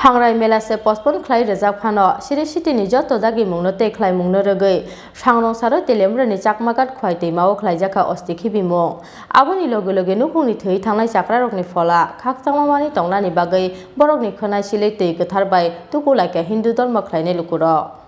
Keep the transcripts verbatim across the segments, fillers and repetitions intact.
Hangrai mela se postpone khlai rijak phano, Sri City ni joto dagimungno tei khlaimungno rwgwi, Sangrong salo Telemurani Chakmaghat Khwai twimao khlaijakha osti khibimung. Aboni loge loge nukhungni thwi thangnai chakrarokni phola khakchangma manwi tongnani bagwi borokni khwnai silwi twi kwthar bai tuku laikha Hindu dormo khlainai lukurok.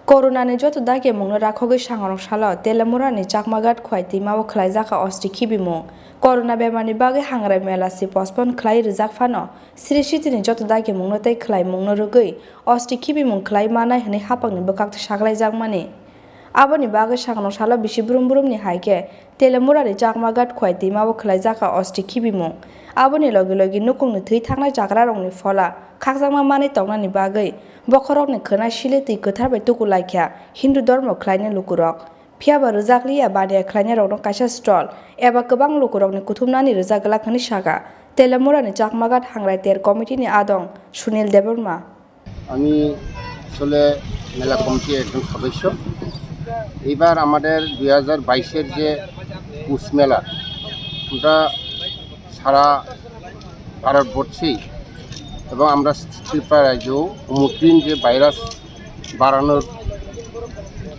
Corona ni joto dagimungno rakhogwi Sangrong salo Telemurani Chakmaghat Khwai twimao khlaijakha osti khibimung. Corona bemarni bagwi Hangrai mela se postpone khlai rijak phano, Sri City ni joto dagimungno tei khlaimungno rwgwi osti khibimung khlai manai hwnwi hapangni bwkhak saklaijakmani. Aboni bagwi Sangrong salo bisi brum brumni hai khe Telemurani Chakmaghat Khwai twimao khlaijakha osti khibimung. Aboni logi logi nukhungni thwi thangnai chakrarokni phola khakchangma manwi tongnani bagwi bokhorokni khwnai silwi twi kwthar bai tuku laikha Hindu dormo khlainai lukurok. Phiya ba rwjak liya baniya khlainairokno kaisa stall eba kwbang lukurokni kuthumnani rwjak glak hwnwi sakha Telemurani Chakmaghat Hangrai Ter Committee ni adong Sunil Debbarma. আমি আসলে মেলা কমিটির একজন সদস্য। এবার আমাদের দুই হাজার বাইশের যে পৌষ মেলা, আমরা সারা ভারতবর্ষেই এবং আমরা ত্রিপুরা রাজ্যেও ওমিক্রন যে ভাইরাস বাড়ানোর,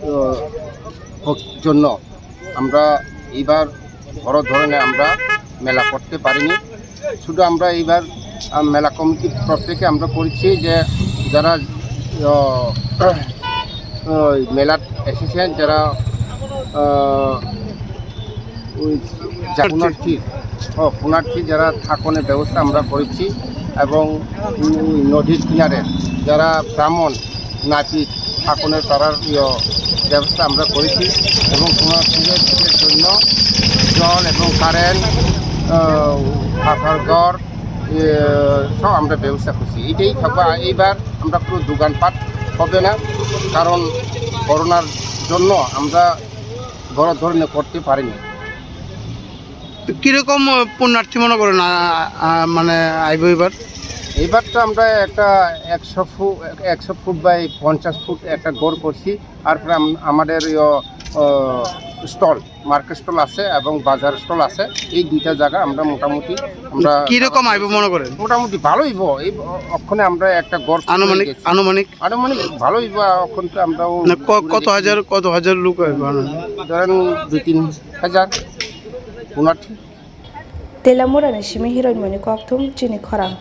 আহ, জন্য আমরা এইবার বড় ধরনের আমরা মেলা করতে পারিনি। শুধু আমরা এইবার, আহ, মেলা কমিটির তরফ থেকে আমরা করেছি যে যারা, আহ, ওই মেলার এসেছেন, যারা, আহ, ওই যা-, পুণ্যার্থী, ও, পুণ্যার্থী যারা থাকনের ব্যবস্থা আমরা করেছি এবং, উম, নদীর কিনারে যারা ব্রাহ্মণ নাপিত থাকনের তারার, ইয়ে, ব্যবস্থা আমরা করেছি এবং পুণ্যার্থীদের জন্য জল এবং কারেন্ট, আহ, থাকার ঘর, ইয়ে, সব আমরা ব্যবস্থা করছি। এটাই থাকবে। আর এইবার আমরা কোনো দোকানপাট হবে না, কারণ করোনার জন্য আমরা বড় ধরনের করতে পারিনি। তো কিরকম, আহ, পুণ্যার্থী মনে করেন, আ-, আ-, মানে আইবো এবার? এবার তো আমরা একটা একশো ফুট, একশো ফুট বাই পঞ্চাশ ফুট একটা ঘর করছি। তারপরে আম-, আমাদের ইয়ো, আহ, স্টল, মার্কেট স্টল আছে এবং বাজার স্টল আছে। এই দুইটা জায়গা আমরা মোটামুটি আমরা কিরকম আইবো মনে করেন? মোটামুটি ভালোই হইব। এই অক্ষণে আমরা একটা ঘর আনুমানিক, গেছি। আনুমানিক? আনুমানিক ভালোই হইব। অক্ষণ তো আমরাও না, ক-, ঘুরে কত দেখি। হাজার, কত হাজার লোক আইবো আনুমানিক? ধরেন দুই তিন হাজার পুণ্যার্থী। Telemurani simi hiroinmoni kokthum chini khorang.